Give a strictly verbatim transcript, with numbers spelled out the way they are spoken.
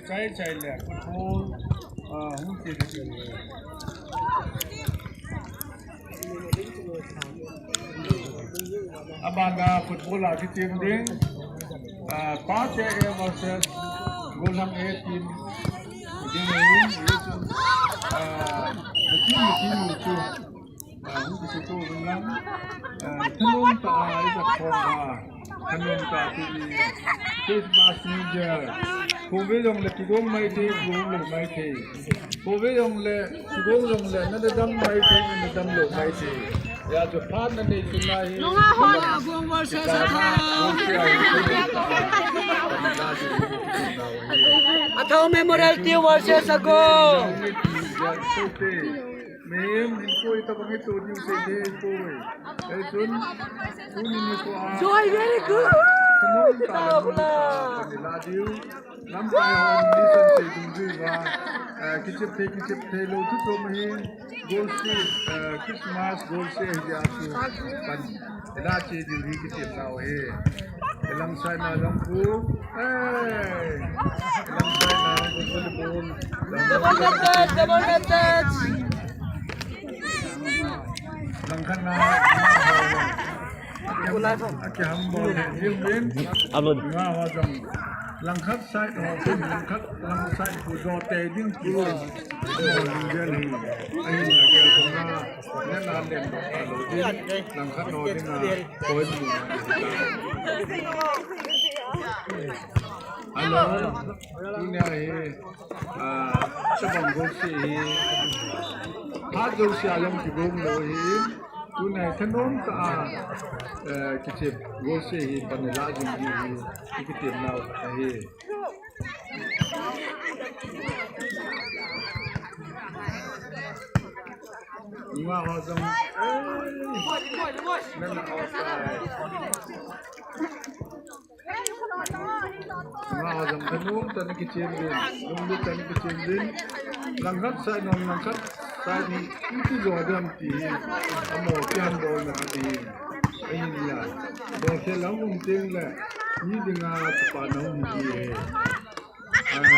Chai chai le football, ah, hung ti ti. Abana football a kitim ding. Ah, Pate A versus Golhang A team. Ding in, ah, the team, the team, the team. Ah, hung kisuto vin lang. Ah, thanom tah a, i vat khom a. Thanom tah a, Christmas, New Year. Khovei jong le kigong maithei, kigong lou maithei. Khovei jong le, kigong jong le, nana dam maithei, nana dam lou maithei. Hijeh chun phat nanei chu nahi. Nunga ho. Gong versus Athao. Athao Memorial Team versus Agong. Mihem hinkho itobang ito diu sei ding hinkho. Hichun, tuni nikho a. Joy, very good. Thanom tah a, thanom tah a, thanom tah a, thanom tah a. Lamkai hon mission sei dungjuiya, eh, kichep thei, kichep thei lou thu chom ahin, golseh, eh, Christmas golseh hi dia chu pan. Ila che diu hi kichep nau hi. Ilang side na jong khu. Hey! Ilang side na jong khu volleyball. Double method, double method. Langkhat na. Akiham bol he, jing jing. Abon. Nga ho jong. Langkhat side ho, langkhat, langkhat side khu jo te ding ki. Jing jing. Ahin na ke ko na. Len a len do ka lo ding. Langkhat no ding a. Koi mu. Hello. Tunia hi, ah, tabang golseh hi. Phat jouse a jong kigong lou hi. Tunia hi thanom tah a, eh, kichep golseh hi pan ila jing hi. Kitem nau ahi. Nga ho jong. Nana ho jong. Nga ho jong thanom tah a kichen din, lunglut tah a kichen din. Langkhat side nom, langkhat side ni, iti jo dem ti hi. Amo kiham bol na ti hi. Ahin la. Bol khel a um teng le, ni dinga kipa na um ti hi. Ah,